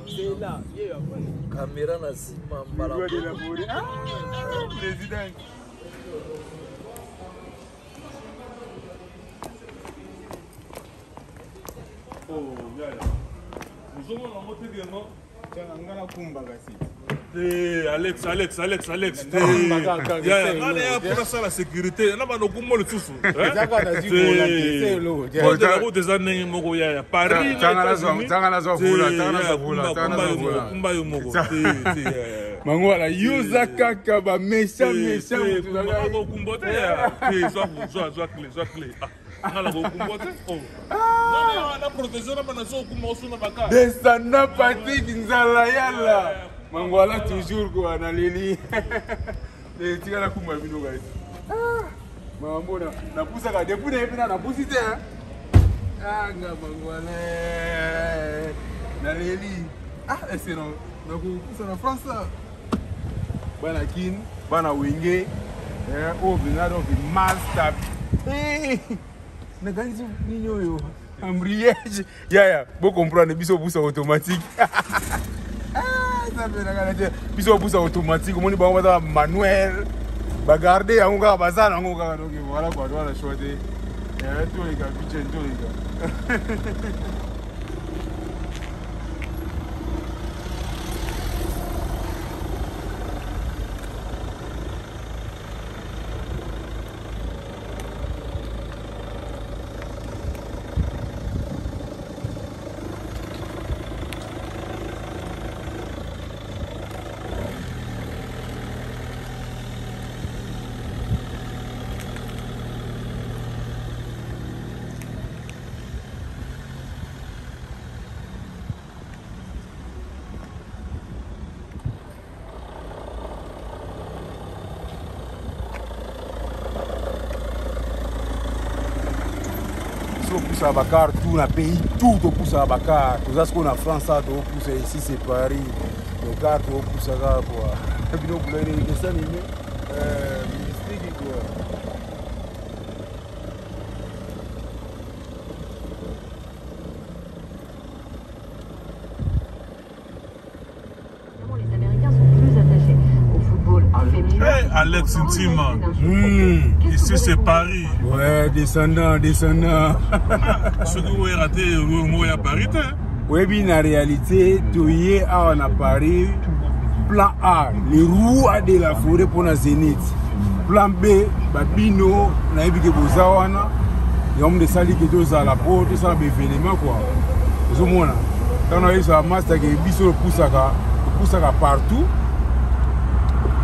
Zela Kamera na nsima mbala. Ah, président. Oh, yaya. Ozomona yango te ke non? Nga nakumbaka si. Te, Alex, Alex, Alex, Alex. Te. Yaya, nga na ya mpona sala sécurité. Na bando kumba lisusu. Code de la route eza ndenge moko yaya. Paris na États-Unis. Tanga nazwa vola, tanga nazwa vola, tanga nazwa vola. Kumba yo moko. Te, te, yaya. Mangwala yo oza kaka ba méchant méchant mutu na ngai. Okumba te yaya. Te, zwa zwa zwa clé, zwa clé. Ah. Nga na kokumba te. Oh. Na protection na bana so okumba osuna baka. Descendant Patrick Nzala yala. Mangwala toujours quoi na leli. Eh tika na kumba bino guys. Ah. Mambo na napusaka depuis na yebi na napusi te hein. Ah nga mangwala. Na leli. Ah ese no nakopusa na France. Bana Kin, bana Wenge, eh, oyo mpenza donc master. Eh, nakanisi nini oyo embrayage yaya bocomprendre biso obusa automatique. Ah, te biso obusa automatique omoni bango baza manuel bagarde yango kaka baza nango kaka donc voilà quoi toza na choix te. Toleka pichen toleka. Topusaka bakar tout na pays tout, topusaka bakar toza sikoyo na France awa tokopusa ici c'est Paris le car tokopusaka kua bino bulani dessin animé mystique quoi. Les Américains sont plus attachés au football féminin. Hey, Alex Ntima. Ici c'est Paris. Ouais, descendant, descendant. Soki oyera te oyo ya Paris te. Oyebi na réalité toye awa na Paris plan A, le roi de la forêt mpona Zénith. Plan B, babino nayebi ke boza wana yango nde esali ke tozala mpo tosala baevenement kua. Ozomona ntango nayebisaka master ke biso topusaka topusaka partout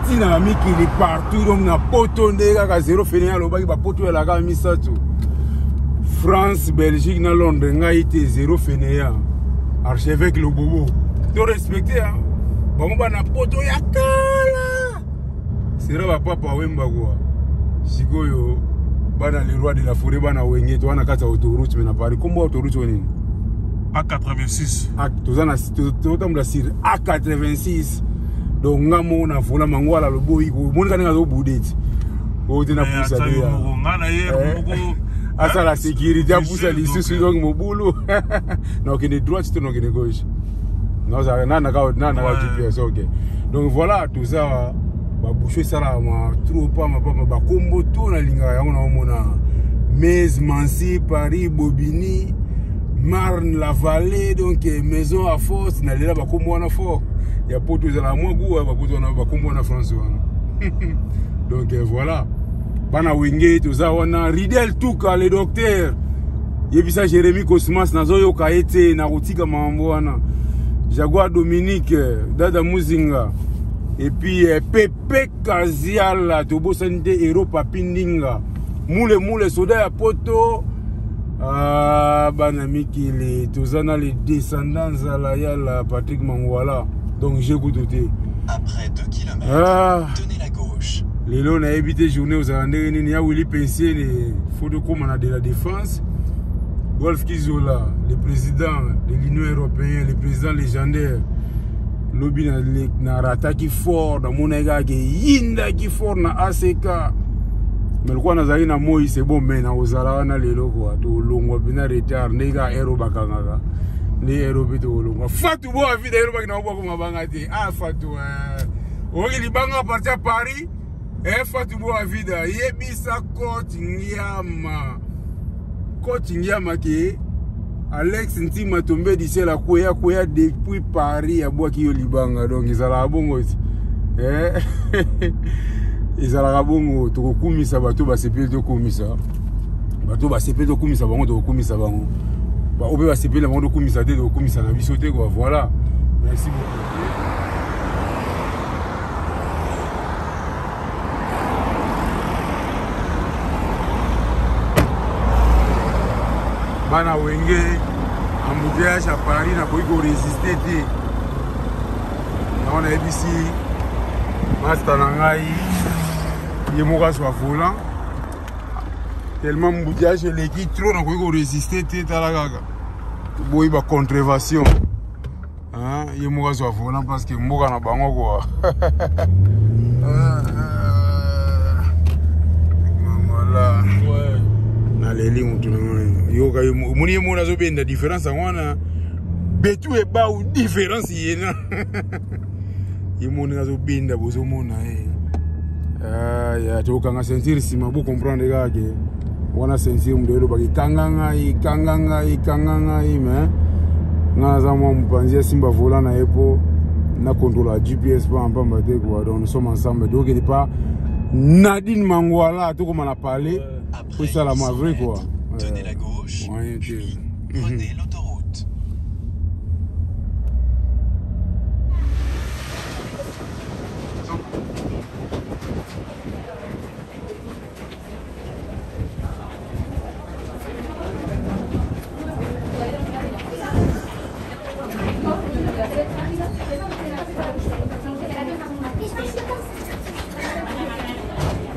ntina na mikili partout donc na poto nde kaka zero fene alobaki bapoto elaka misato France, Belgique na Londres ngai te zero fenea archevêque Lobobo to respecte hein bango bana poto ya kala sera bapapa wemba kwa sikoyo bana le roi de la forêt bana wenge to wana kati ya autoroute mais na Paris kombo autoroute oyo nini A86. Toza na totambola sur A86 donc nga moko na vola mango ala loboyi omonika ndenge azobude ti oyo te napusa te nga na ye moko asala sécurité apusa lisusu donc mobulu nakokende droite to nakokende gauche nanaka GPS ok donc voilà toza baboucho esalaka ma trop pamba pamba bakombo to nalingaka yango naomona Mez Mansi Paris Bobigny Marne la Vallée donc maison à force nalela bakombo wana fort ya poto ezalaka mwa goût bapoto wana bakombo wana France wana donc voilà bana wenge toza wana Ridel Tuka le docteur yebisa Jérémy Cosmas nazoyoka ye te nakotika makambo wana Jaguar Dominique Dada Muzinga et puis Pepe Kaziala tobosani te Hero Papi Ndinga mule mule soda ya poto. Ah, bana mikili toza na les descendants nzala yala Patrick Mangwala donc j'ai kutu te. Après 2 km, ah, tenez la gauche. Lelo nayebi te journée ozala ndenge nini ya Willy Pensiene faut tokóma na de la défense. Golf Kizola, le président de l'Union européenne, le président légendaire. Lobi na, na rataki fort, namonaki kaka eyindaki fort na ACK. Mais lokola nazalaki na moi c'est bon mais nakozala wana lelo quoi. Tolongwa mpenza retard ndenge kaka ero bakangaka. Nde ero mpe tokolongwa. Fatou bo avida ero baki na obwako mabanga te. Ah Fatou eh. Oyoki libanga parti ya Paris. Eh Fatou bo avida yebisa coach Ngiama. Coach Ngiama ke Alex Ntima tombe du ciel akweya kweya depuis Paris abwaki yo libanga donc ezalaka bongo ti. Eh ezalaka bongo tokokumisa bato basepeli tokumisa bato basepeli tokumisa bango tokokumisa bango baoyo mpe basepeli na bango tokumisa te tokokumisa na biso te kua voilà merci beaucoup. Bana wenge embouteillage ya Paris nakoki koresiste te yango nayebisi masta na ngai ye moko azwa volant tellement embouteillage eleki trop nakoki koresiste te tala kaka toboyi bacontrevation ye moko azwa volant parce que mboka na bango kua voilà naleli motu na ngai yoka omoni ye moko nazobenda différence yango wana betu ebau différence yena ye moko ndenge azobenda bozomona ye ya tokokanga ceinture nsima bocomprendre kaka ke wana ceinture moto elobaka ekanga ngai ekanga ngai ekanga ngai mais ngai naza mwa mopanzi asimba volant na ye mpo na contrôle gps mpo mpamba te quoi. Donc nous sommes ensemble tokokende pa Nadine Mangwala tokoma na palais po esalama vrai quoi. Tenez la gauche, ouais, puis prenez l'autoroute.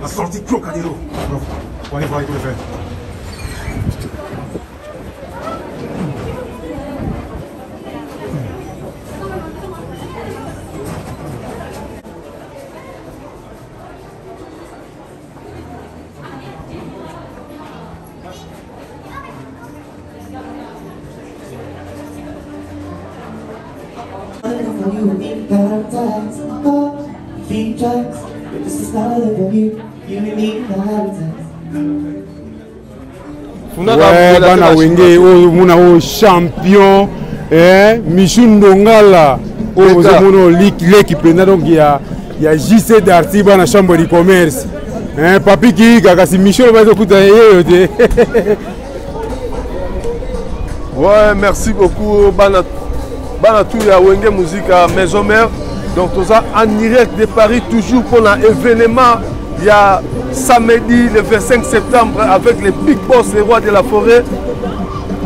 La sortie Trocadéro. On va aller voir les faire. Ouais, bana wenge oyo mona oyo champion eh, Michou Ndongala oyo bozomona oyo leki mpenza donc ya, ya JC Darty bana chambre du commerce eh, papi kiika kasi Michou oyo bazokuta yeyo te. Ouais, merci beaucoup bana bana tout ya Wenge Musica Maison Mère. Donc tout ça en direct de Paris toujours pour un événement il y a samedi le 25 septembre avec les big boss, les rois de la forêt.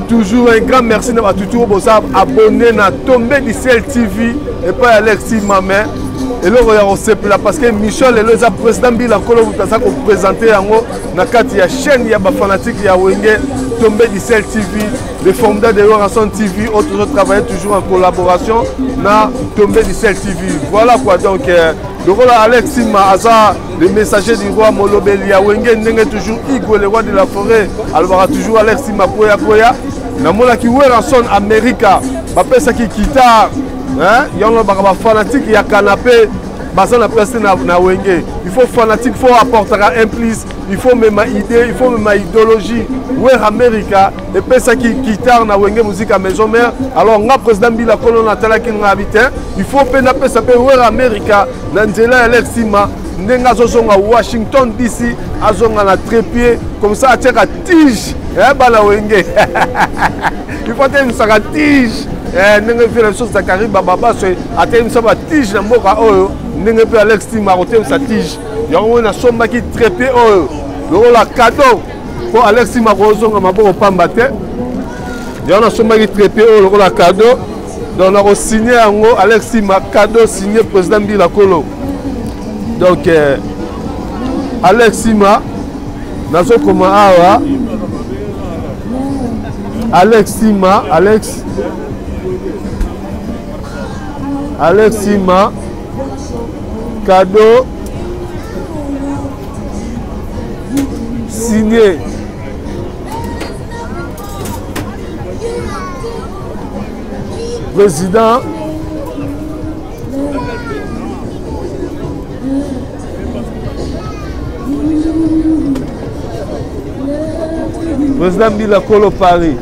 Toujours un grand merci à tout boza abonné na Tombé du Ciel TV et pas Alexis Mamé. Et là, on va parce que Michel et le président Bila Kolo vous a présenté yango na kati ya chaîne ya ba fanatique ya Wenge Tombé du Ciel TV, le formidable de Werrason TV, autres travailler toujours en collaboration na Tombé du Ciel TV. Voilà quoi donc le rôle Alex Sima aza le messager du roi Molobeli ya Wenge ndenge toujours Igwe le roi de la forêt alobaka toujours Alex Sima koya koya namonaki Werrason America bapesaki guitare hein yango baka ba fanatique ya canapé baza na place na, na Wenge. Il faut fanatique, faut apporter un plus, il faut même idée, il faut même idéologie. Wer America epesaki guitare na Wenge musique à maison mère. Alors nga président Bila Kolo natalaki nga habité, il faut pe napesa pe Wer America na nzela ya Alex Sima ndenge azozonga Washington DC azonga na trépied comme ça atiaka tige eh, bana Wenge. Il faut atelemisa tige eh, ndenge vie na biso Zakari Bababaso atelemisa ba tige na mboka oyo ndenge mpe Alex Tima akotelemisa tige yango oyo nasombaki trépied oyo lokola cadeau mpo Alex Tima akozonga maboko pamba te yango nasombaki trépied oyo lokola cadeau donc nakosigne yango Alex Tima cadeau signé président Mbila Kolo donc Alex Tima nazokoma awa Alex Sima, Alex Alex Sima, cadeau signé. Président Président Mbila Kolo Paris.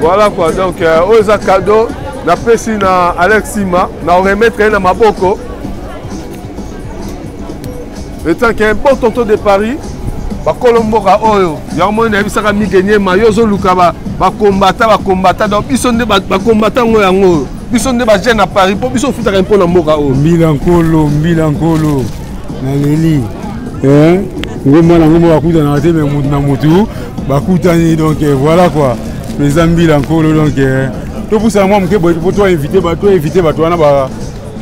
Voilà quoi, donc euh, oyo eza cadeau napesi na Alex Sima na remettre ye na maboko etant qu'un bon tonton de Paris bakolo mboka oyo yango moni nayebisaka mike nyema yo ozoluka bakombata bakombata donc biso nde bakombata yango yango oyo biso nde bajeune na paris mpo biso ofutaka mpo na mboka oyo mbila nkolo mbila nkolo naleli eh, ngomba na ngomba bakutanaka te me motu na motu bakutani donc eh, voilà quoi président mbila nkolo donc eh, topusana mwa moke boye mpo toinvite bato wana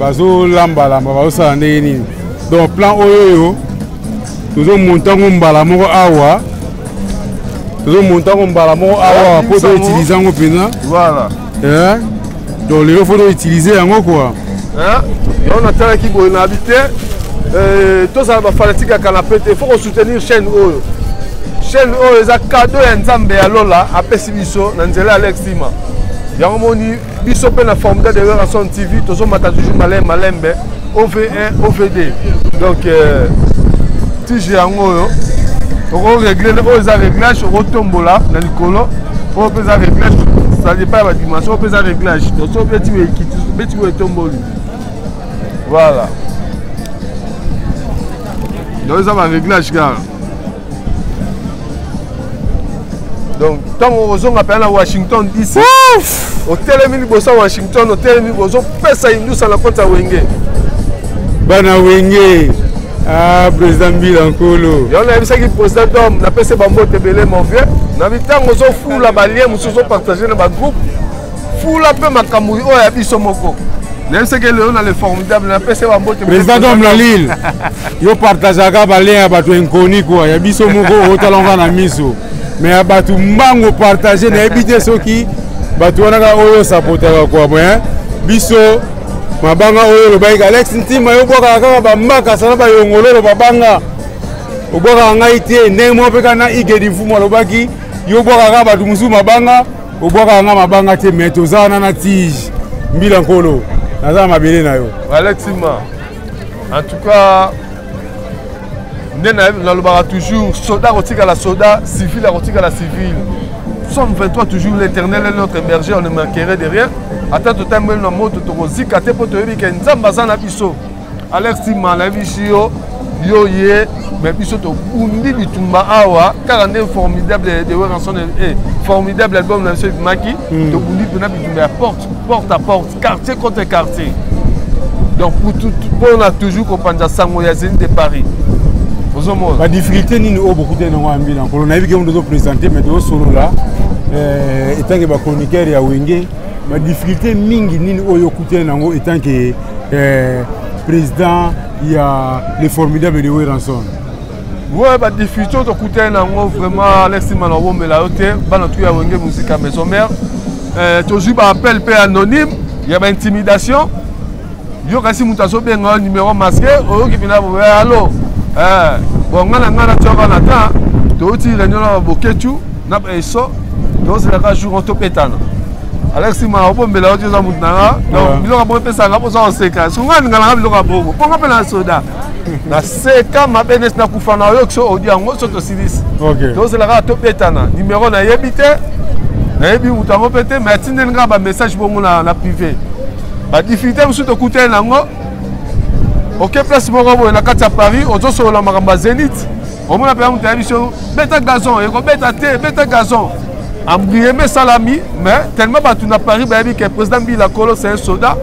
bazolambalamba bazosala ndenge nini donc plan oyo oyo tozomonta yango mbala moko awa tozomonta yango mbala moko awa mpo toutilize yango mpenza voilà eh? Donc lelo faut utiliser yango quoi. Hein? Yango natalaki boye na habite euh, tozala bafanatike ya canape te faut kosoutenir chaîne oyo chaîne oyo eza cadeau ya nzambe ya lola apesi biso na nzela ya alex sima yango moni biso mpe na formidable de werrason tv tozomata toujours malembe malembe ov1 ovd donc euh, tige yango oyo okoregle oyo eza réglage okotombola na likolo oyo mpe eza réglage ça dépend ya badimension oyo mpe eza réglage donc soki obeti boye ekiti obeti boye etomboli voilà donc eza baréglage kaka donc ntango ozonga mpenza na washington dc otelemi liboso ya washington otelemi ozopesa indusa na koti ya wenge bana wenge ah, président mbila nkolo yango nayebisaki président dom napesi bambote ebele mon vieux na bitango ozofula balien mosusu ozopartage na bagroupe fula mpe makambo oyo ya biso moko nayebisaki lelo na le formidable napesi bambote président dom la lille yo partageaka balien ya bato inconi kua ya biso moko otalanga na miso me ya bato mbango partage nayebi te soki bato wana kaka oyo osapotaka kua me biso mabanga oyo olobaki alex ntima yo obwakaka kaka bambakasa na bayongololo babanga obwakaka ngai te ndenge moko mpe kaka na igedi mfumu alobaki yo obwakaka kaka bato mosusu mabanga obwakaka ngai mabanga te me toza wana na tige mbila nkolo naza na mabele na yo alex ma en tout cas nde nalobaka toujours soda akotikala soda civil akotikala civil psaume 23 toujours l'éternel est notre berger on ne manquerait de rien ata totambeli na moto tokozika te mpo toyebi ke nzambe aza na biso alex tima nayebisi yo yo ye mais biso tobundi bitumba awa kaka nde formidable de werrason eh, formidable album na biso ebimaki hmm. tobundi mpena bitumba ya porte porte à porte quartier contre quartier donc mpona toujours kopanza sango ya zénith de paris ozomona badifficulté nini oyo bokutani yango ya mbila nkolo nayebi ke moto ozopresente mais tozosolola eh, etanke bachroniqueur ya wenge badifficulté mingi nini oyo okutani yango etanke eh, président ya le formidable de werrason ouais badifficulté oyo tokutani na yango vraiment alex nsima na obombela yo te bana tu ya wenge musica maison mère eh, tozwi baappel mpe anonyme ya baintimidation yo kasi moto azobenga yo numero masque oyoki mpena boye alo eh, bon ngai na ngai natiaka na temps touti réunion na baboketu na baeso tozelaka jour tobetana alex ma obombela yo ti oza moto na nga donc biloko ya bongo epesaka nga mposa koseka soki nga alinga nanga biloko ya bongo mpo nga mpe na soda naseka mabe neti nakufa na oyoki so audio yango so tosilisi tozela kaka tobetana numero nayebi te nayebi moto yango mpe te mais atindeli kaka bamessage bongo na privé badifficulté mosusu tokutani nango oke place moko boye na kati ya paris ozosolola makambo ya zénith omona mpenza moto ayebi so beta gazon ekobeta te beta gazon embruyeme esalami mais tellement bato na paris bayebi ke président mbila kolo c'est un soda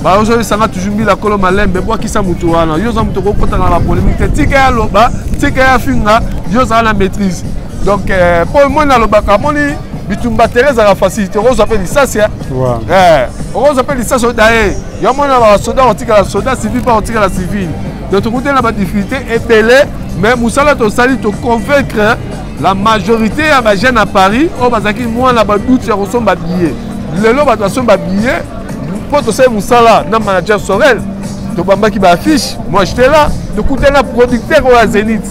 bazoyebisanga toujours mbila kolo malembe bwakisa moto wana yo oza moto okokotaka na bapolémique te tika ya loba tika ya finga yo ozala na maîtrise donc mpo euh, moni nalobaka moni bitumba tere ezalaka facile te okozwa mpe lisasi eh, okozwa mpe lisasi odaye yo moni na basoda otikala soda civil mpe otikala civil donc tokutani na badifficulté ebele mais mosala tosali toconvaincre la majorité ya bajeune à paris oyo bazalaki mwana badoute ya kosomba billet lelo bato basomba billet mpo tosali mosala na manager sorel tobambaki baaffiche moi j'étais là tokutani na producteur oyo ya zénith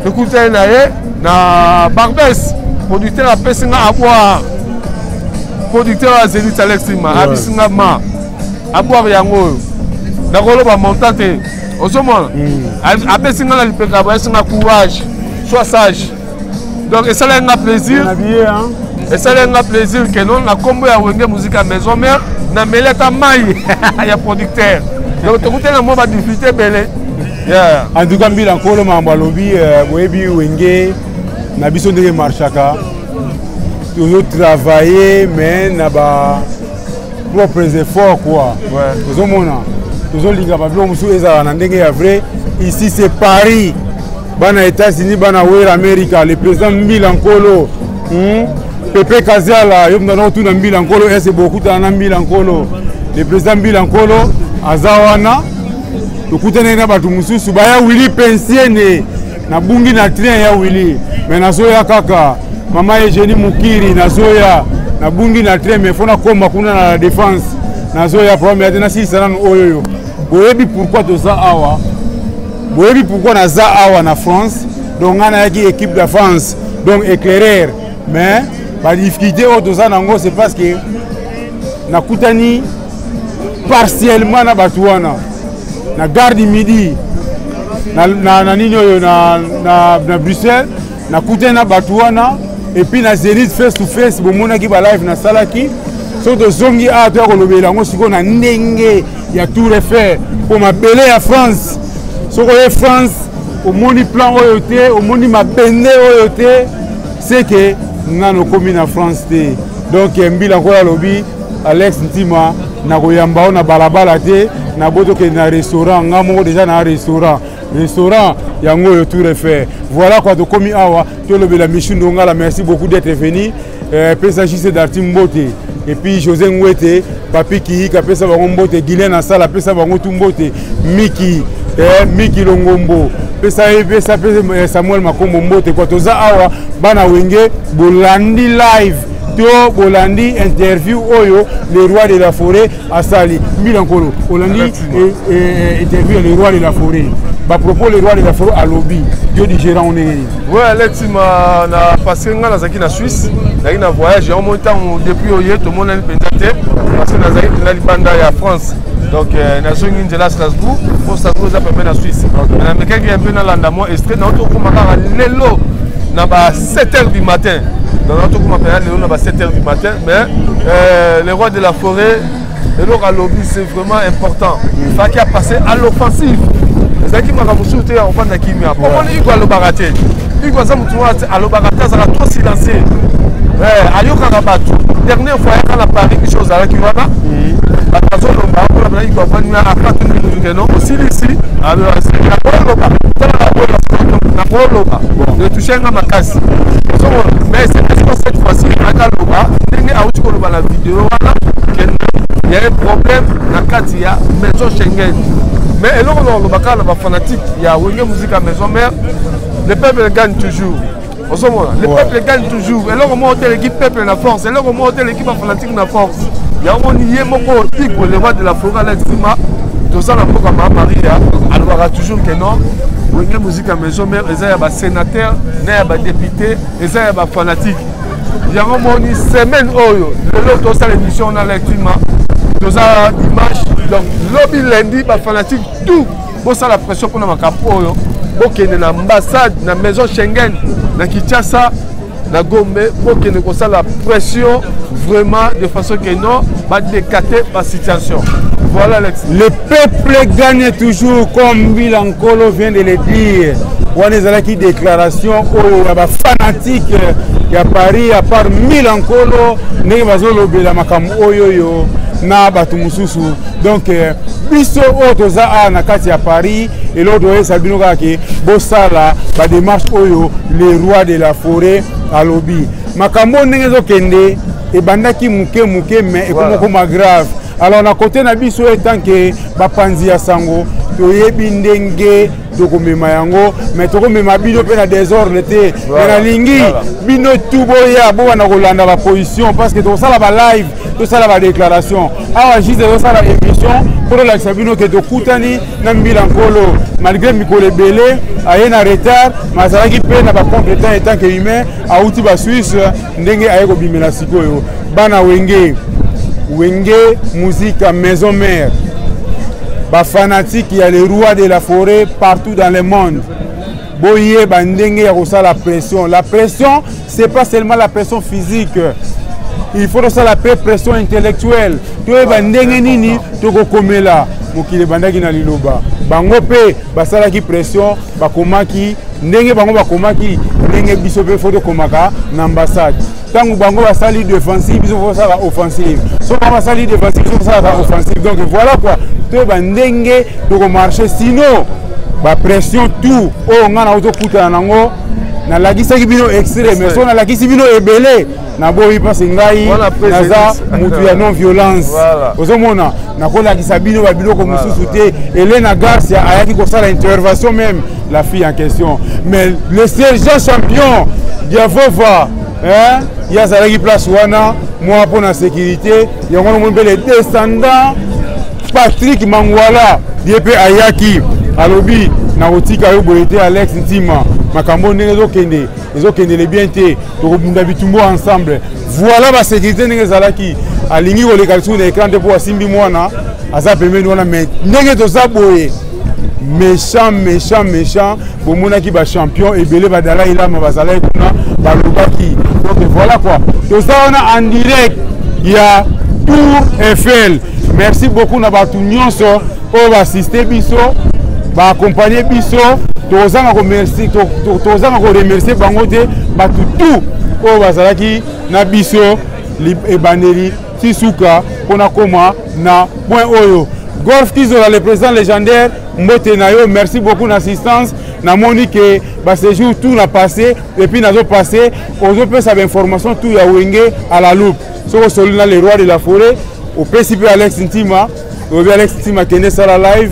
Tokutani na ye na Barbès, producteur apesi nga à boire. Producteur ya Zenith Alex Tima abisi nga ma à boire yango oyo. Nakoloba montant te. Ozomona? Apesi nga na lipeka, apesi nga courage. Sois sage. Donc esalaki nga plaisir. Esalaki nga plaisir que non na kombo ya Wenge Musica Maison Mère na meli ata mai ya producteur. Donc tokutani na mwa ba difficulté ebele. Yeah. En tout cas Mbila Nkolo makambo alobi boyebi Wenge na biso ndenge marchaka tozo travailler mais na ba propres efforts quoi. Tozomona tozolinga babiloko mosusu ezala na ndenge ya vrai. Ici c'est Paris, bana États-Unis, bana Wera America, le président Mbila Nkolo. Pepe Kaziala yo mndana otuna Mbila Nkolo ese bokutana na Mbila Nkolo. Le président Mbila Nkolo aza wana, tokutanaki na bato mosusu baya Willy Pensiene, nabungi na train ya Willy mais nazoya kaka. Mama Eugénie Mukiri nazoya, nabungi na train mais fo nakoma kuna na la défense, nazoya problème ya te, nasilisa nanu oyo oyo. Boyebi pourquoi toza awa, boyebi pourquoi naza awa na France. Donc ngai nayaki équipe de France, donc éclaireur, mais ba difficulté oyo toza nango c'est parce que nakutani partiellement na bato wana na gare du midi na nini oyo na Bruxelles, nakutani na bato wana et puis na Zenith face to face, bomonaki ba live nasalaki. Soki tozongi awa toya kolobela yango sikoyo na ndenge ya Tour Eiffel mpo mabele ya France. Soki oye France omoni plan oyo te, omoni mabende oyo te, c'est que nano okomi na France te. Donc Mbila Nkolo alobi Alex Ntima nakoyamba yo na balabala te, nabo tokende na restaurant. Nga moko déjà na restaurant, restaurant yango oyo Tour Eiffel. Voilà quoi, tokomi awa tolobela Michou Ndongala. Merci beaucoup d'être venu. Pesa JC Darty mbote, et puis José Ngwete, Papi Kihika pesa bango mbote, Guylaine Asala pesa bango tu mbote, Miki Miki Longombo pesa ye, pesa Samuel Makombo mbote quoi. Toza awa bana Wenge, bolandi live to bolandi interview oyo le roi de la forêt asali. Mbila Nkolo olandi interview ya le roi de la forêt, ba propos le roi de la forêt alobi yo digérant ndenge nini? Ouais, Alex ma na parce que nga nazalaki na Suisse, nazalaki na voyage yango moi ntango depuis oye tomonani mpenza te parce que nazalaki mpenza libanda ya France. Donc nazongi nzela Strasbourg, po Strasbourg eza pembe na Suisse. Namekaki un peu nalanda mwa extrait na tokóma kaka lelo na ba 7 heures du matin. Donc tokóma mpenza lelo na ba 7 heures du matin, mais le roi de la forêt eloko alobi c'est vraiment important. Il fallait passer à l'offensive. Ezalaki makambo mosusu te ya kofanda kimia. Po moni Hugo alobaka te. Hugo aza motu wana te, alobaka te, azalaka trop silencieux. Ayokaka bato. Dernière fois ayaka na Paris, biso ozalaki wana, bato bazoloba mpona bana Hugo afandi na akatuni motu ke non osilisi nakoloba, tala nakoloba retouche nga makasi. Mais c'est pas cette fois-ci akaloba ndenge awuti koloba na video wana ke il y a un problème na kati ya maison Schengen. Mais eloko na koloba kaka na bafanatique ya Wenge Musica Maison Mère, le peuple gagne toujours. Ozomona, le peuple gagne toujours. Eloko moko te eleki peuple na force, eloko moko te eleki bafanatique na force. Yango moni ye moko Igwe le roi de la forêt Alex Tima, toza na mboka Mama Maria, alobaka toujours que non Wenge Musica Maison Mère eza ya basénateur na ya badéputé, eza ya bafanatique. Yango moni semaine oyo lelo tosala émission na Alex Tima, toza dimanche, donc lobi lundi bafanatique tout bosala pression mpona makambo oyo, bokende na ambassade na maison Schengen na Kinshasa na Gombe, bokende kosala pression vraiment de façon que non badécate ba situation. Voilà Alex. Le peuple gagne toujours comme Mbila Nkolo vient de le dire. Wana ezalaki déclaration oyo ya bafanatique ya Paris à part Mbila Nkolo ndenge bazolobela makambo oyo oyo na bato mosusu. Donc biso oyo toza awa na kati ya Paris, eloko toyesa bino kaka ke bosala badémarche oyo le roi de la forêt alobi. Makambo ndenge ezokende ebandaki moke moke mais ekomi okoma grave. Alors na côté na biso etant que bapanzi ya sango, Toyebi ndenge tokomema yango, mais tokomema bino mpe na désordre te. Mais nalingi bino tu boya bobanda kolanda baposition, parce que tokosala balive, tosala badéclaration awa. Juste tozosala émission mpo tolakisa bino ke tokutani na Mbila Nkolo, malgré mikolo ebele aye na retard, mais azalaki mpe na bacontretemps en tant que humain, awuti basuisse, ndenge aye kobimela sikoyo. Bana Wenge, Wenge Musica Maison Mère, bafanatike ya le roi de la forêt partout dans le monde, boyeba ndenge ya kosala pression. La pression, c'est pas seulement la pression physique, il faut tosala mpe pression intellectuelle. Toyeba ndenge nini tokokomela. Mokili ebandaki na liloba. Bango mpe basalaki pression, bakomaki ndenge bango bakomaki, ndenge biso mpe faut tokomaka na ambassade. Ntango bango basali défensive, biso faut tosala offensive. So bango basali défensive, biso tosalaka offensive. Donc voilà quoi, toyeba ndenge tokomarche, sinon bapression tout oyo ngai na tokutana nango, nalakisaki bino extrait, mais so nalakisi bino ebele, naboyi, mpasi ngai naza mutu ya non violence. Ozomona, nakolakisa bino babiloko mosusu te. Elena Garcia ayaki kosala intervention, même la fille en question, mais le sergent champion Diavova, hein, ye azalaki place wana mwa mpo na sécurité yango. Namoni mpe le descendant Patrick Mangwala, ye mpe ayaki, alobi: nakotika yo boye te, Alex Ntima. Makambo ndenge ezokende, ezokendele bien te, tokobunda bitumbu ensemble. Voilà, basécurité ndenge ezalaki, alingi koleka lisusu na écran te mpo asimbi mwana aza pembeni wana. Mais ndenge toza boye, méchant, méchant, méchant, bomonaki bachampion ebele, badalai lama bazalaki kuna, balobaki. Donc voilà quoi, toza wana en direct ya Tour Eiffel. Merci beaucoup na bato nyonso oyo baassiste biso, baaccompagne biso. Tozanga koremercier bango te, bato tout oyo bazalaki na biso ebandeli ti suka mpona koma na point oyo. Golf Kizola, le président légendaire, mbote na yo, merci beaucoup na assistance. Namoni ke baséjour tout na passé et puis nazopasse, ozopesa bainformation tout ya Wenge à la loupe. Soki osoli na le roi de la forêt, opesi mpe Alex Ntima, olobi: Alex Ntima, kende sala live,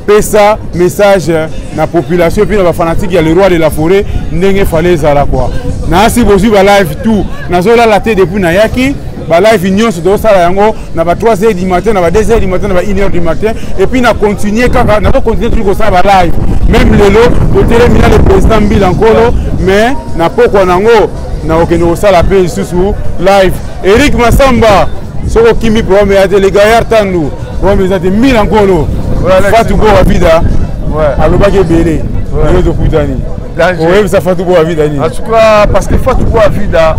pesa message na population et puis na bafanatike ya le roi de la forêt, ndenge fale ezala kua. Nayasi bozwi balive tout, nazolala te depuis nayaki. Balive nyonso tozosala yango na ba 3 heures du matin, na ba 2 heures du matin, na ba 1 heure du matin, et puis na continue kaka, nazocontinue toujours kosala balive. Même lelo totelemi na le président Mbila Nkolo, mais na pokwa nango nakokende kosala mpe lisusu live. Eric Masamba, soki okimi, programme ya te. Le gaillard Tandu, programme eza te. Mbila Nkolo, Fatou Boa Vida alobaki ebele. Lelo tokutani, oyebisa Fatou Boa Vida nini? En tout cas, parce que Fatou Boa Vida,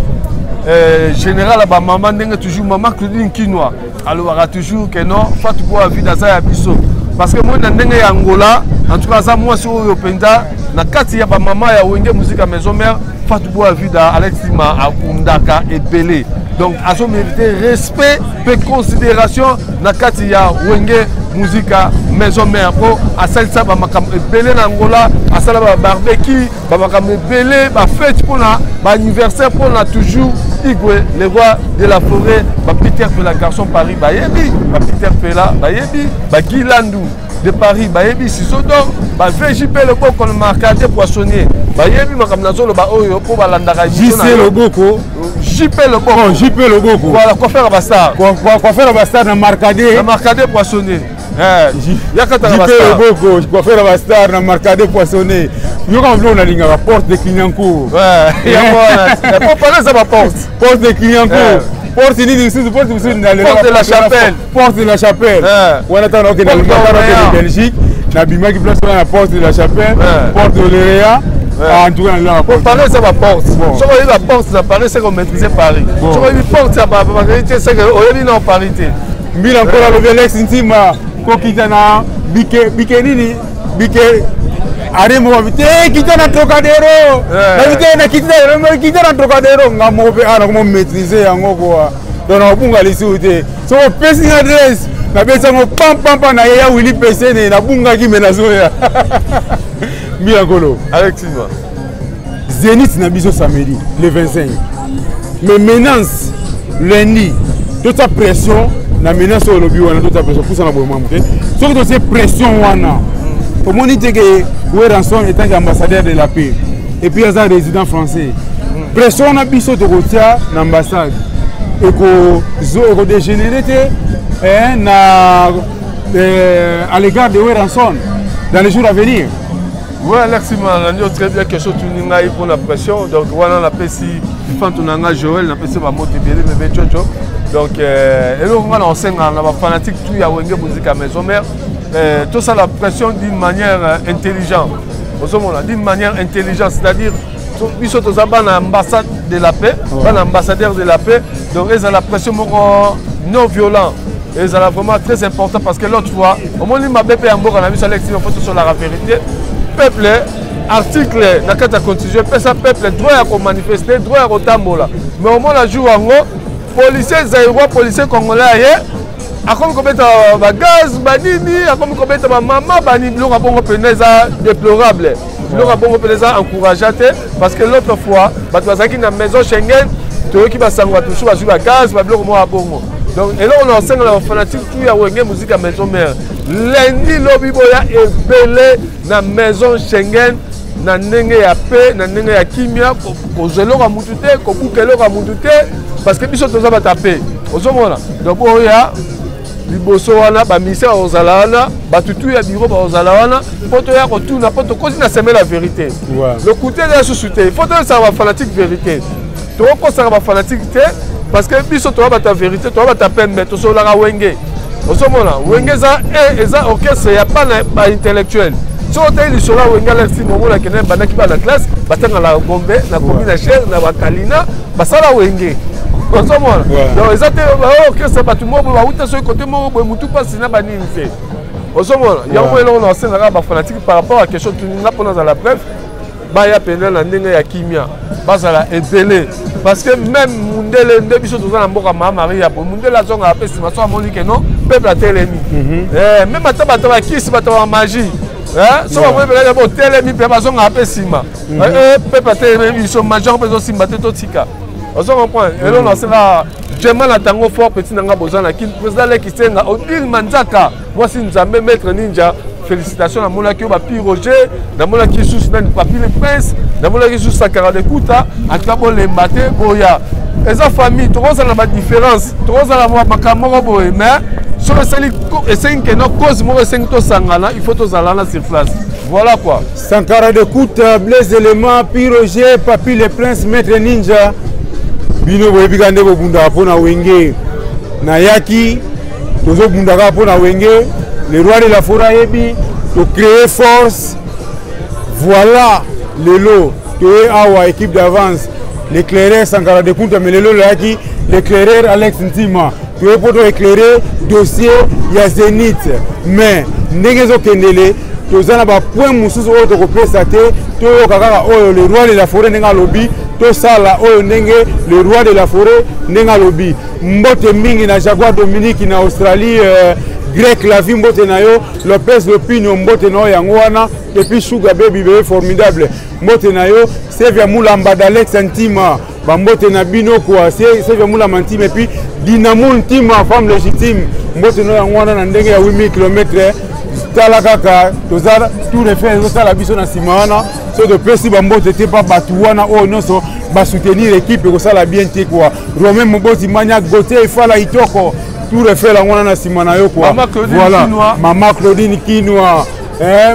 général ya bamama, ndenge toujours mama Claudine Kinwa alobaka toujours ke non, Fatou Boa Vida aza ya biso, parce que moi na ndenge ya Angola, en tout cas aza mwasi oyo mpenza na kati ya bamama ya Wenge Musica Maison Mère. Fatou Boa Vida, Alex Tima abundaka ebele, donc azomérite respect mpe considération na kati ya Wenge Musica Maison Mère, mpo asalisa bamakambo ebele na Angola, asala babarbecue, bamakambo ebele, bafete mpona baanniversaire, mpona toujours Igwe le roi de la forêt. Bapeter Pela, garçon Paris, bayebi bapeter Pela, bayebi bagilandu de Paris, bayebi ciseau d'or, ba VJP Loboko, le marcadé poissonnier, bayebi makambo nazoloba oyo mpo balandaka. JC Loboko. JP Loboko. Oh, JP Loboko. Voilà, coiffeur ya bastar. Coiffeur ya bastar na marcadé. Na marcadé poissonnier. Yakataka. JP Loboko, coiffeur ya bastar na marcadé poissonnier. Yoka biloko nalingaka, porte de Clignancourt. Yango wana po pale eza baporte. Porte de Clignancourt, porte nini lisusu? Porte mosusu? Porte de la Chapelle. Porte de la Chapelle wana, ntango nakokende Allemagne, Belgique, nabimaki place wana na porte de la Chapelle, porte de l'Oréa. En tout cas, nalelaka. Po Paris eza baporte. Soki oyebi baporte na Paris, seke omaîtrise Paris. Soki oyebi porte ya Paris te, seke oyebi na Paris te. Mbila Nkolo alobi: Alex Ntima, kokita na bike bike nini, bike are moko te, kita na Trocadero. Nabi te, nakita na Trocadero. Nga moko mpe awa nakomo maîtrise yango koa, donc nakobunga lisusu te. Soki opesi nga adresse, nabeti yango pampampa na ye ya Wili Pesene. Nabungaki, me nazoya. Mbila Nkolo. Alex Ntima. Zénith na biso samedi le 25, mais menace lundi, totia pression na menace oyo olobi wana. Totia pression, pusana boye mwa moke. Soki totie pression wana, Omoni te ke Werrason étant ambassadeur de la paix et puis aza résident français, pression wana biso tokotia na ambassade ekodégénéré te na à l'égard de Werrason dans les jours à venir. Oui, Alexis, nalandi très bien. Question tuni ngai pour la pression. Donc wana napesi fanto na nga Joël, napesi bamoto ebele, bebe Jojo. Donc eloko nga na osengaka na bafanatique tout ya Wenge Musica Maison Mère, tosala pression d'une manière intelligente. Ozomona, d'une manière intelligente, c'est-à-dire biso toza bana ambassade de la paix, bana ambassadeur de la paix. Donc ezala pression moko non violent, ezala vraiment très important, parce que l'autre fois omoni mabe mpe ya mboka na biso. Alexi, faut tosolaka vérité. Peuple, article na kati ya constitution epesa peuple droit ya komanifester, droit ya kotambola, mais omona jour yango policier zaïrois, policier congolais aye, akomi kobeta bagaz, banini, akomi kobeta bamama, bani, biloko ya bongo mpena eza déplorable. Biloko ya bongo mpena eza encourageant te, parce que l'autre fois bato bazalaki na Maison Schengen, toyoki basango, bato mosusu bazwi bagaz, babiloko moko ya bongo. Donc eloko na osengela bafanatique tout ya Wenge Musica ya Maison Mère, lundi lobi boya ebele na Maison Schengen, na ndenge ya pe na ndenge ya kimia, kozwa eloko ya mutu te, kobuka eloko ya mutu te, parce que biso toza bato ya pe. Ozomona, donc oya liboso wana, baministère bakozala wana, bato tu ya bureau bakozala wana, mpo toya kotuna, mpo tokosi na seme la vérité. Lokuta eza susu te. Faut toyesaka bafanatique vérité, tokokosaka bafanatique te, parce que biso toya bato ya vérité, toya bato ya pembe, tosololaka Wenge. Ozomona, Wenge eza eza orchestre ya bana baintellectuel. Soki otali lisolo ya Wenge, Alexi, momona kende bandaki bana classe, batangala Gombe na komi na chere na bakalina, basala Wenge. Ozomona, donc eza te orchestre bato moko boye bauta soki kote moko boye, mutu mpasi na banini te. Ozomona, yango eloko na osengaka bafanatique par rapport à question tuninga, mpo nazala bref, baya pene na ndenge ya kimia, bazala ebele, parce que même mundele nde biso toza na mboka Mama Maria boye, mundele azongaka mpe nsima so amoni ke non, peuple atelemi. Même ata bato bakisi, bato ya magie, so bamoni mpena botelemi mpe bazongaka mpe nsima, peuple atelemi, biso magie yango mpe ezosimba te, totika. Ozo comprendre? Eloko nasengaka vraiment na tango fort, petit na nga boza na Kini, président Leki Senga, Odile Manzaka, mwasi Nzambe, maître ninja, félicitation. Namonaki yo bapi Roger, namonaki lisusu nani, Papi le Prince, namonaki lisusu Sakara de Kuta. Atuka bolemba te, boya, eza famille. Tokozala na badifférence, tokozala makambo moko boye, mais soki esali, esengi keno cause moko esengi tosangana, il faut tozala na sur place. Voilà quoi. Sankara de Kuta, Blaise Element, Pi Roger, Papi le Prince, Maître Ninja, bino boyebi kaka nde bobundaka mpo na Wenge. Nayaki, tozobunda kaka mpo na Wenge. Le roi de la forêt ayebi tocréer force. Voilà, lelo toye awa, équipe d'avance, l'éclaireur Sankara de Kunta, mais lelo loyaki l'éclaireur Alex Ntima. Toye mpo toéclairer dossier ya Zénith, mais ndenge ezokendele, toza na bapoint mosusu oyo tokopesa te. Toyoka kaka oyo le roi de la forêt ndenge alobi, tosala oyo ndenge le roi de la forêt ndenge alobi. Mbote mingi na Jaguar Dominique na Australie, Grec Lavi, mbote na yo. Lopez Lopinio, mbote na yo yango wana. Et puis Sugar Baby, bebe formidable, mbote na yo. Sevia Mulamba d'Alex Ntima, bambote na bino kwa Sevia Mulamba Ntima. Et puis Dinamo Ntima, femme légitime, mbote na yo yango wana na ndenge ya 8000 km. Tala kaka, toza tour Eiffel ezotala biso na nsima wana. So topesi bambote te mpa bato wana oyo nyonso basoutenir équipe, ekosala bien te kwa. Romain Moboti Mania, Gautier Efala Itoko, tour Eiffel yango wana na nsima na yo kwa. Voilà, mama Claudine Kinwa,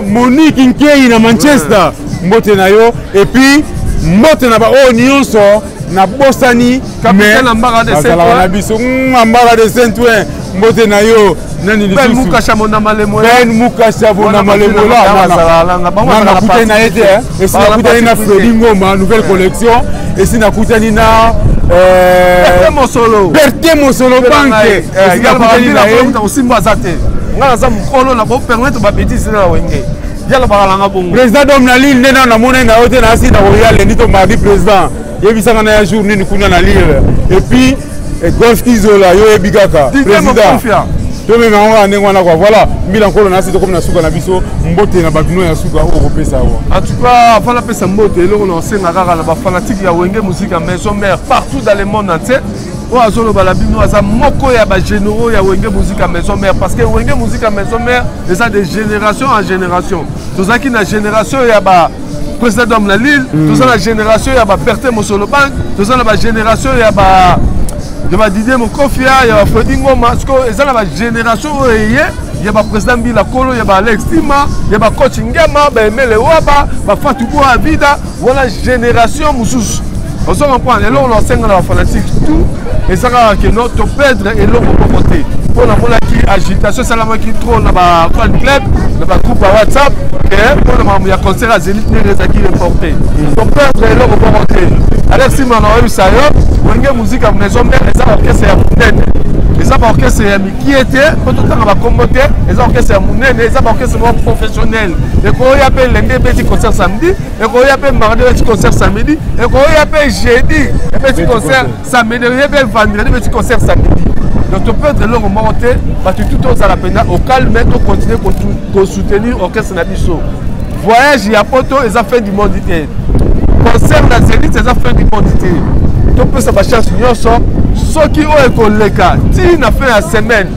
Monique Nkei na Manchester, mbote na yo. Et puis mbote na baoyo nyonso nabosani, bazalaka na biso. Ambara de Saint Ouen, mbote na yo. Nani lisusu? Ben Mukasha Bona Malemola, nakutani na ye te. Esi nakutani na Fredi Ngoma, nouvelle collection. Esi nakutani na Mosolo, Berte Mosolo banke, esi nakutani na ye. Osimba aza te, ngai naza mokolo na bopermettre babétise na Wenge, yalobaka nanga bongo. Président Dom na Lille nde nano namoni na yo te. Nasi na koya lundi to mardi. Président, yebisanga na ya jour nini kuna na Lille. Et puis Golf Kizola, yo oyebi kaka président, tomema yango kaka ndenge wana kwa. Voilà, mbila nkolo nasi, tokomi na suka na biso. Mbote na bato no ya suka oyo okopesa awa. En tout cas, avant napesa mbote, eloko na osenga kaka na bafanatique ya Wenge Musica Maison Mère partout dans le monde entier. Oyo azoloba na bino aza moko ya bagénéraux ya Wenge Musica Maison Mère, parce que Wenge Musica Maison Mère eza de génération en génération. Tozalaki na génération ya ba président d'homme na Lille, toza na génération ya ba Bertin Mosolo Bank, toza na bagénération ya ba Didier Mokofia, ya ba Fredi Ngoma. Sikoyo eza na bagénération oyo eye ya baprésident Mbila Kolo, ya ba Alex Tima, ya bacoach Ngema, baemele Waba, bafatou Boa Vida. Wana génération mosusu. Ozo comprendre? Eloko na osenga na bafanatique tout eza kaka ke no toperdre eloko moko te, mpo namonaki agitation esalamaki trop na bafan club, na bagroupe ya WhatsApp, ke mpo na makambo ya concert ya Zénith ndenge ezalaki reporté. Toperdre eloko moko te. Alex Tima, na oyebisa yo, Wenge Musica Maison Mère eza orchestre ya monene, eza baorchestre ya mikie te mpo totanga bakombo te. Eza orchestre ya monene, eza baorchestre moko professionnel. Ekoya mpe lende ebeti concert samedi, ekoya mpe mardi ebeti concert samedi, ekoya mpe jeudi ebeti concert samedi, ekoya mpe vendredi ebeti concert samedi. Donc toperdre eloko moko te. Bato tu tozala mpenza au calme, tocontinue kosoutenir orchestre na biso. Voyage ya poto eza fin du monde te, concert na Zénith eza fin du monde te. Topesa bachance nyonso. Soki oyo ekoleka ti na fin ya semaine,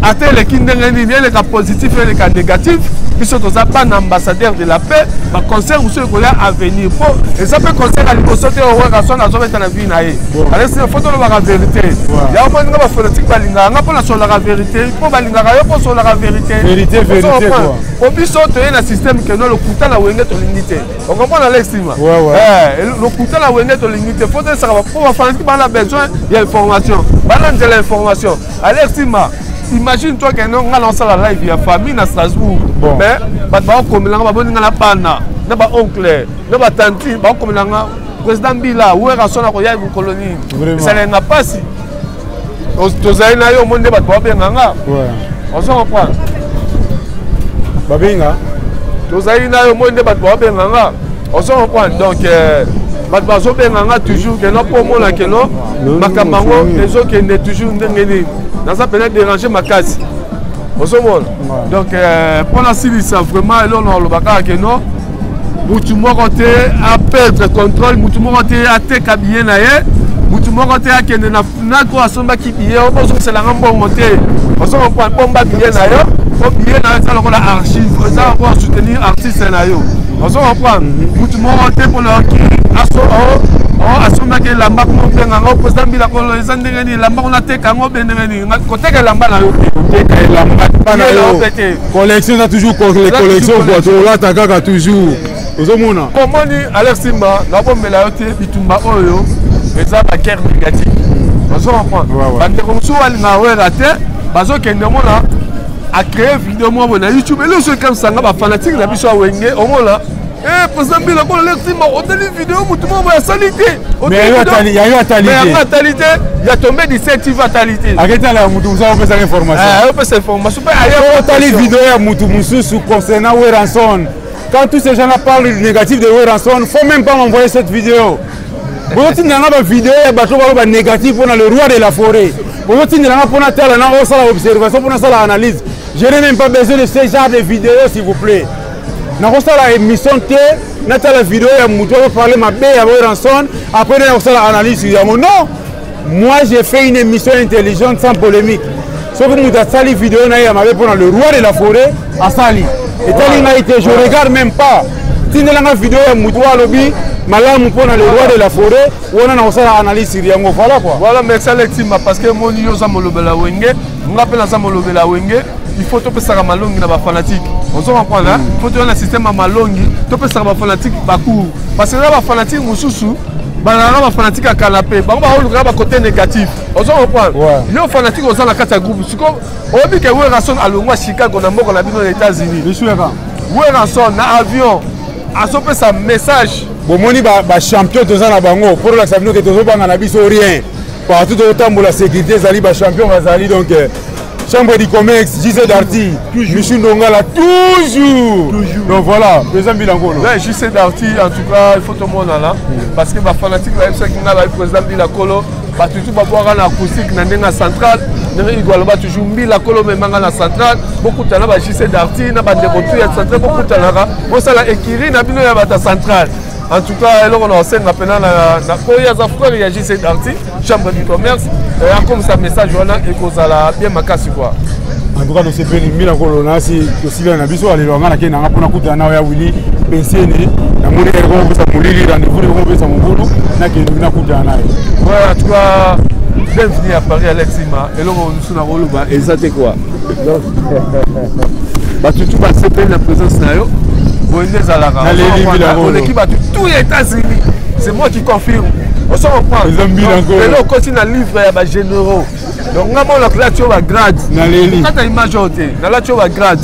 ata eleki ndenge nini, eleka positif, eleka négatif, biso toza bana ambassadeur de la paix. Baconcert mosusu ekoya avenir, mpo eza mpe concert ya liboso te oyo Werrason azobeta na vie na ye. Alesi, fo tolobaka vérité. Yango mpo ndinga bafanatique balingaka nga mpo nasololaka vérité, mpo balingaka yo mpo osololaka vérité. Vérité, vérité quoi. Po biso toye na système keno lokuta na Wenge tolingi te. Ocomprendre, Alex Tima? Lokuta na Wenge tolingi te. Fo toyesaka mpo bafanatique bana besoin ya information, bana nzela information. Alex Tima, imagine toi ke no nga naosala live ya famille na Strasbourg, mais bato bakokomelanga, baboni nga na bana na baoncle na batantine, bakokomelanga: "Président Mbila, Werrason akoya mokolo nini?" Esalenga mpasi. Tozali na yo, omoni nde bato babenga nga. Ozo comprendre? Babenga. Tozali na yo, omoni nde bato babenga nga. Ozo comprendre? Donc bato bazobenga nga toujours keno mpo omona keno makambo yango ezokende toujours ndenge nini. Naza mpena déranger makasi, ozomona. Donc mpo nasilisa vraiment, eloko na oloba kaka keno mutu moko te aperdre contrôle, mutu moko te ateka billet na ye, mutu moko te akende na Fnac oyo asombaki billet oyo bozongiselanga mbongo te. Ozo comprendre? Bomba billet na yo, po billet na yo eza lokola archive, eza lokola soutenir artiste na yo. Ozo comprendre? Mutu moko te mpona oki asombaki elamba kuna, obenga ngo: "Président Mbila Kolo, eza ndenge nini? Elamba kuna teka yango be ndenge nini?" Koteka elamba na yo te. Koteka elamba na yo. Collection eza toujours collection quoi, tolata kaka toujours, ozomona. Komoni, Alex Simba, nabombela yo te, bitumba oyo eza baguerre médiatique. Ozo comprendre? Bandeko mosusu balingaka Wera te, bazokende omona acréer video moko boye na YouTube. Eloko ekamisanga bafanatique na biso ya Wenge, omona: "Président Mbila Kolo, Alex Simba, otali video motu moko boye asali te." Yayo atali. Yango atali te, ya tombe 17 TV atali te. Aketala ya mutu mosusu akopesaka information. Ayopesa information mpe. Otali video ya mutu mosusu concernant Werrason. Quand tous ces gens-là parlent du négatif de Werrason, faut même pas m'envoyer cette vidéo. Bozotindelanga bavideo ya bato baloba négatif mpona le roi de la forêt, bozotindelanga mpona tala na osala observation, mpona osala analyse. Je n'ai même pas besoin de ce genre de vidéo, s'il vous plaît. Nakosala émission te natala vidéo ya motu azoparle mabe ya Werrason, après nde nakosala analyse sur yango. Non, moi j'ai fait une émission intelligente, sans polémique. Soki moto asali vidéo na ye ya mabe mpona le roi de la forêt, asali, etali ngai te, je regarde même pas. Tindelanga vidéo ya motu oyo alobi malamu mpona le roi de la forêt, wana nakosala analyse sur yango. Voilà quoi. Voilà, merci Alex Timba, parce que moni yo oza molobela Wenge, nga mpe naza molobela Wenge. Il faut topesaka malongi na bafanatique. Ozo comprendre? Il faut toya na système ya malongi, topesaka bafanatique bacours, parce que eza bafanatique mosusu bazalaka bafanatique ya canapé, bango baolukaka bacoté négatif. Ozo comprendre? Yo fanatique oza na kati ya groupe, siko oyebi ke Werrason alongwa Chicago na mboka na bino na États-Unis, Werrason na avion azopesa message. Bomoni bachampion toza na bango mpo tolakisa bino ke tozobanga na biso rien. Partout tozotambola, sécurité ezali, bachampion bazali. Donc chambre du commerce, JC Darty, Michou Ndongala toujours. Donc voilà, président Bilangolo. Ouais, JC Darty, en tout cas, il faut tout le monde là, parce que bafanatique bayebisaki nga, bayi président Mbila Kolo, bato tu babwaka na acoustique na ndenge ya centrale, ndenge Igwe aloba toujours: "Mbila Kolo memanga na centrale." Bokutana ba JC Darty na bandeko tu ya centrale, bokutanaka, bosala ekiri na bino ya bato ya centrale. En tout cas, eloko na osenga mpena na oyo aza frère ya JC Darty, chambre du commerce, akomisa message wana ekozala bien makasi quoi. En tout cas, tosepeli mbila kolona si tosila na biso alelo nga nakei nanga mpona kutana na ya Willy Pensene, namoni ekopesa molili rendez-vous ekopesa mobulu, nakende nakutana na ye. Ouais, en tout cas, bienvenue à Paris Alex Ima. Eloko mosusu na koloba eza te quoi. Bato tu basepeli na présence na yo, boye nde ezalaka, oleki bato tout ya États-Unis, c'est moi qui confirme. Oso comprendre, lelo okoti na livre ya bagénéraux. Donc nga mona nalati oyo bagrade, kata image oyo te, nalati oyo bagrade,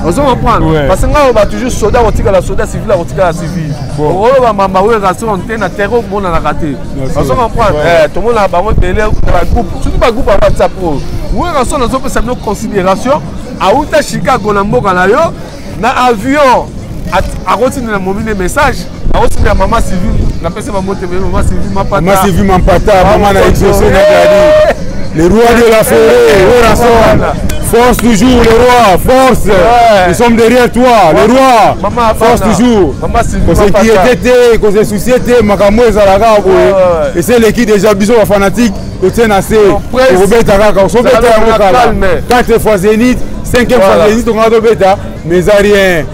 ozo comprendre, parce que nga oyo ba toujours soda akotikala soda, civil akotikala civil. Okoloba mamba oyo rason te na terrain omonanaka te, ozo comprendre. Tomonaka bango ebele na bagroupe, surtout bagroupe ya WhatsApp oyo. Werrason azopesa bino considération, auta Chicago na mboka na yo na avion, akotindela momine message, akotindela mama Sylvie, napesi bambote ebele, mama Sylvie Mapata, mama Sylvie Mampata, mama na exaucé na Gadi, le roi de la forêt, Werrason. Force toujours, le roi, force. Ouais. Nous sommes derrière toi, ouais. Le roi. Maman, force toujours. Kos'inquiéter te, kose soucier te, makambo ezalaka boye. Eseleki déjà biso ba fanatique, totie na se. Okobeta kaka, osobeta yango kala. 4 fois Zénith, 5e fois Zénith, tongaka tobeta, mais eza rien.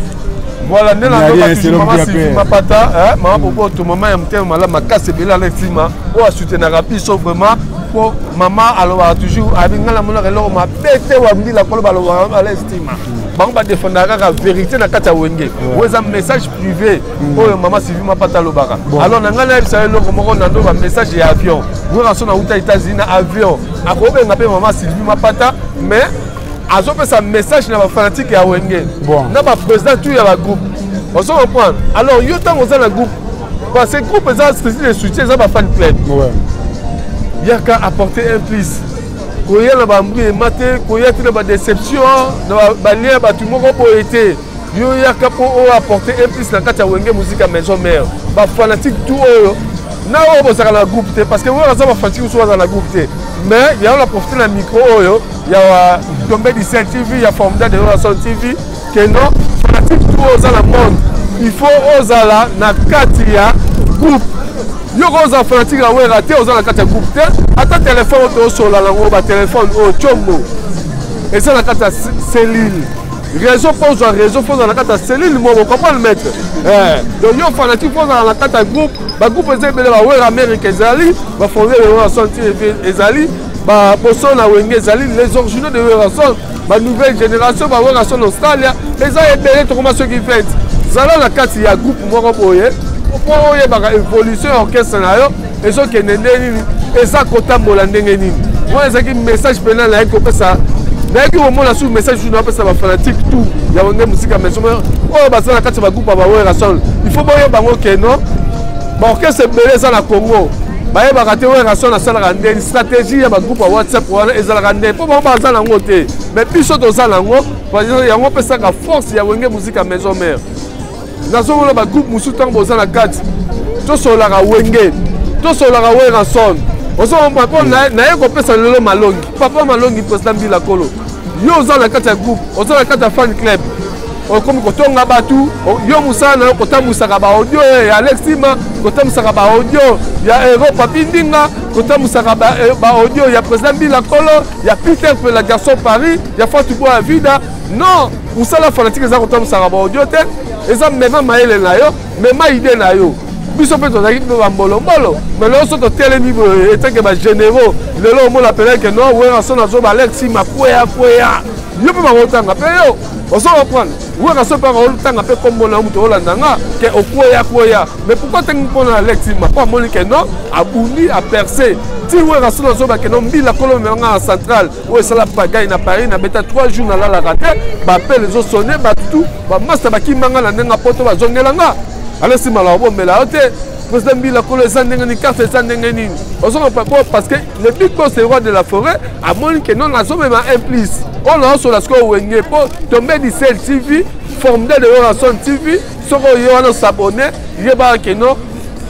Voilà, nde nazoba toujours mama Sylvie Mapata, mama Boboto, mama ya motema malamu makasi ebele, Alex Tima, oyo asoutenaka biso vraiment, mpo mama alobaka toujours, abi ngai namonaka eloko mabe te wa mbila kolo balobaka Alex Tima. Bango badefendaka kaka vérité na kati ya Wenge. Oyo eza message privé oyo mama Sylvie Mapata alobaka. Alors na ngai nayebisa eloko moko na ndo bamessage ya avion. Werrason auta États-Unis na avion, akobenga mpe mama Sylvie Mapata, mais azopesa message na bafanatique ya Wenge na baprésident tout ya bagroupe, ozo comprendre. Alors yo ntango oza na groupe, parce que groupe eza structure de soutien, eza bafan club, yaka apporter un plus, koya na bambri ema te, koya te na badéception na balien ya bato moko boye te. Yo yaka mpo oyo apporter un plus na kati ya Wenge Musique ya Maison Mère. Bafanatique tout oyo na oyo bozalaka na groupe te, parce que oyo aza bafanatique mosusu bazala na groupe te, mais yango na profite na micro oyo ya Tombe du Ciel TV, ya Formidable de Werrason TV, ke non, fanatique tout oyo oza na monde, il faut ozala na kati ya groupe. Yo kozala fanatique ya Wera te, oza na kati ya groupe te, ata telefone oyo tosola nango, batelefone oyo tiombo eza na kati ya cellule réseau, mpo ozwa réseau fo ozala na kati ya cellule moko, comprendre maître. Donc yo fanatique fo ozala na kati ya groupe. Bagroupe eza ebele, bawera Amérique ezali, bafonde de Werrason TV ezali, baboso na Wenge ezali, les originaux de Werrason, banouvelle génération, baWerrason Australia eza ebele. Tokoma soki 20. Zala na kati ya groupe moko boye mpo oyebaka évolution ya orchestre na yo ezokende nde nini, eza kotambola ndenge nini. Wana ezalaki message mpena nayaki kopesa, nayaki komona su message su napesa bafanatique tout ya Wenge Musique Maison oyo baza na kati ya bagroupe ya baWerrason. Il faut boyeba bango ke non, baorchestre ebele eza na Congo, bayebaka te Werrason asalaka ndeni, stratégie ya bagroupe ya WhatsApp wana ezalaka ndeni, mpo bango baza nango te, mais biso toza nango. Yango opesaka force ya Wenge Musique ya Maison Mère. Nazomona bagroupe mosusu, ntango boza na kati, tosololaka Wenge, tosololaka Werrason, ozomona. Mpo naye kopesa lelo Malongi, papa Malongi, président Mbila Kolo, yo oza na kati ya groupe, oza na kati ya fan club, okomi kotonga bato. Yo mosala na yo kotambwisaka baaudio ya Alex Tima, kotambwisaka baaudio ya Hero Papi Ndinga, kotambwisaka baaudio ya président Mbila Kolo, ya Peter Pela Garçon Paris, ya Fatu Boa ya Vida. Non, mosala fanatique eza kotambwisaka baaudio te, eza mema mayele na yo, mema idée na yo. Biso mpe tozalaki mpe bambolombolo, mais lelo so totelemi boye eteke bagénéraux. Lelo omona peleke non, Werrason azoba Alex Tima kweya kweya, yo mpe bakotanga mpe yo, ozo comprendre. Werrason mpe akotanga mpe kombo na yo, moto olanda nga ke okweya kweya. Mais pourquoi tangi mpona Alex Tima? Mpo amoni ke non, abundi aperce ti Werrason azoba ke non, Mbila Kolo memanga na centrale oyo esala pagai na Paris, nabeta 3 jours nalalaka te, bapele ezosone, bato tu bamasta bakimanga na ndenge poto bazongela nga. Alex Tima na obomela yo te, président Mbila Kolo eza ndenge nini, carte eza ndenge nini, ozonga po parce que le big boss, le roi de la forêt, amoni ke non, nazomema un plus oyo naosola sikoyo Wenge. Mpo Tombe du Ciel TV, Formidable de Werrason TV, soki oye wana osabone, yebaka ke non,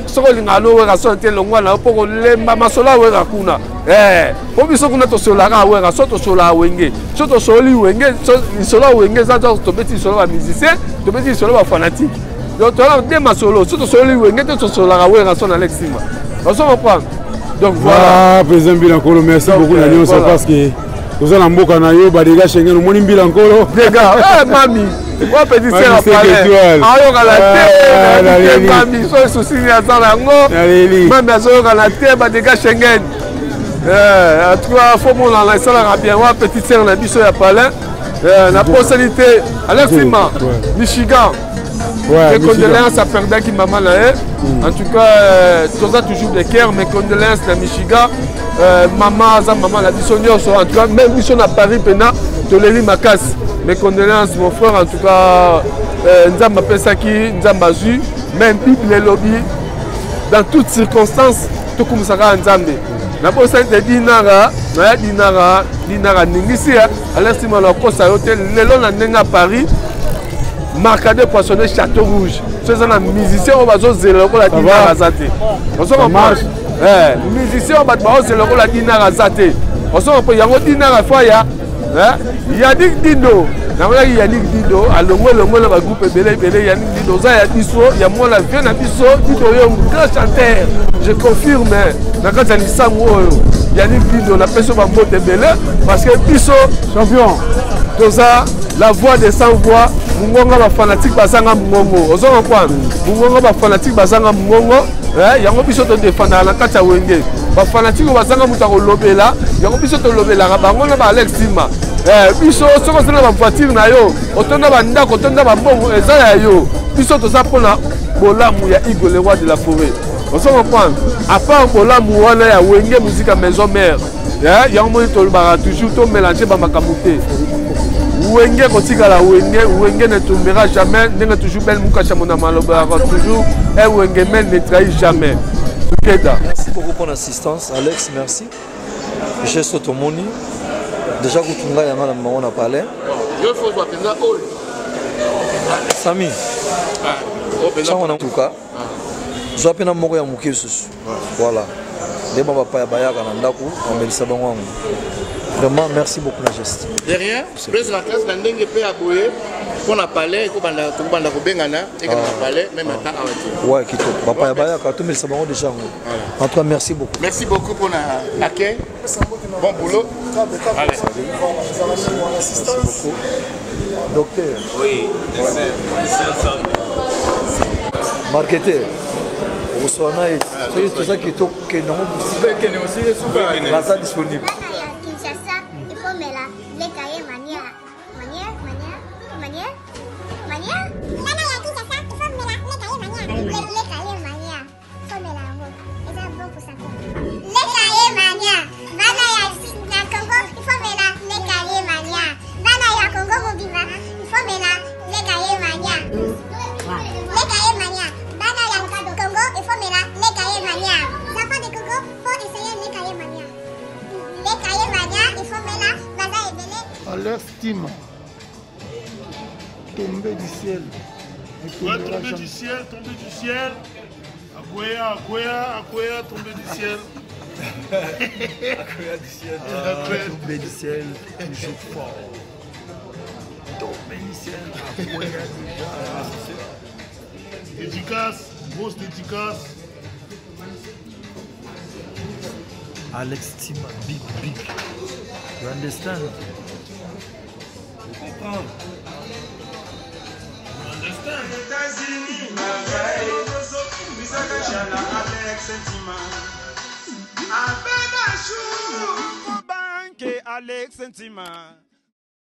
soki olingaka no Werrason te, longwa na yo, mpo kolemba masolo awera kuna. Po biso kuna tosololaka Wera, so tosololaka Wenge, so tosololi Wenge, lisolo ya Wenge eza tobeti lisolo ya bamusicien, tobeti lisolo ya bafanatique. Donc toza nde masolo, so tosololi Wenge te, tosololaka Werrason Alex Tima, ozo comprendre? Donc voilà, président Mbila Nkolo, merci beaucoup na nyonso, parce que toza na mboka na yo. Badega Schengen, omoni Mbila Nkolo. Dega, eh, mami wa petit sœur apale ayokana te, mami so esusi nini aza na yango, mami azoyokana te. Badega Schengen, en tout cas fo monana esalaka bien. Wa petite sœur na biso ya palin, naposani te. Alex Tima, Michigan. Ouais, mes condoléances à perdaki mama na ye. En tout cas, toza toujours de cœur. Mes condoléances na Michigan. Mama aza mama na biso nyonso. En tout cas, même biso na Paris mpena toleli makasi. Mes condoléances, mon frère. En tout cas, Nzambe apesaki, Nzambe azwi. Même Bible elobi, dans toutes circonstances tokumisaka Nzambe. Nabosani te Dinara naya, Dinara, Dinara ningisi. Alain Nsima, nakosa yo te, lelo na ndenge ya Paris, marcade poissonné, Château Rouge, so eza na musicien oyo bazozela lokola Dinara aza te. Ozo comprendre? Musicien oyo bato bazozela lokola Dinara aza te. Ozo comprendre yango? Dinara fo aya. Yannick Dindo, namonaki Yannick Dindo alongwe elongwe na bagroupe ebele ebele. Yannick Dindo, oza ya biso, ya mwana vie na biso. Dindo yo, grand chanteur, je confirme na kati ya lisango oyo. Yannick Dindo, napesi yo bambote ebele, parce que biso champion toza la voix de sans voix, mongongo bafanatike bazanga mongongo. Ozo comprendre? Mongongo bafanatike bazanga mongongo, yango biso todefendaka na kati ya Wenge. Bafanatike oyo bazanga moto akolobela, yango biso tolobelaka bango na baAlex Tima. Biso soki oza na bavoiture na yo, otonda bandako, otonda bambongo, eza ya yo. Biso toza mpona bolamu ya Igo, le roi de la forêt. Ozo comprendre? À part bolamu wana ya Wenge Musique ya Maison Mère, yango moni tolobaka toujours, tomélange bamakambo te. Wenge kotikala Wenge, Wenge ne tombera jamais. Ndenge toujours Bel Mukasha mona malobaka toujours, e Wenge men ne trahit jamais. Together. Merci beaucoup pour l'assistance, Alex, merci. Geste tomoni déjà kutu ngai yanga na bango na palais. Yo faut ozwa mpenza oyo. Sami ntango na tuka zwa mpe na moko ya moke lisusu. Voilà nde ba bapaya bayaka na ndako, bamelisa bango yango. Vraiment, merci beaucoup na geste. De rien, Blaise. La classe na ndenge mpe ya boye mpo na palais ekobanda, tokobanda kobengana ekende na palais même ata awa te. Ouais, kitoko, bapaya bayaka, tomelisa bango déjà yango. En tout cas, merci beaucoup. Merci beaucoup mpona accueil, bon boulot. Allez. Merci beaucoup, docteur. Oui. Marketer okosola na ye soki toza kitoko nango, naza disponible. Bana ya Kinshasa, il faut mela leka ye mania mania mania mania mania. Bana ya Kinshasa, il faut mela leka ye mania, leka ye mania, faut mela yango, eza bon pour santé. Leka ye mania. Bana ya na Congo, il faut mela leka ye mania. Bana ya Congo mobimba, il faut mela leka ye mania, leka ye mania. Bana ya Congo, il faut mela leka ye mania. Les enfants de Congo, faut essayer leka ye mania, leka ye mania, il faut mela, baza ebele. Alex Tima, tombé du ciel. Ouais, tombé du ciel, tombé du ciel. Akwea, Akwea, Akwea, tombé du ciel. Akwea du ciel. Tombé du ciel, toujours fort. Tombé du ciel, Akwea déjà. Dédicace, grosse dédicace. Alex Tima, big, big. You understand? You comprends? You understand? États-Unis, Alex Ntima. Banke Alex Ntima.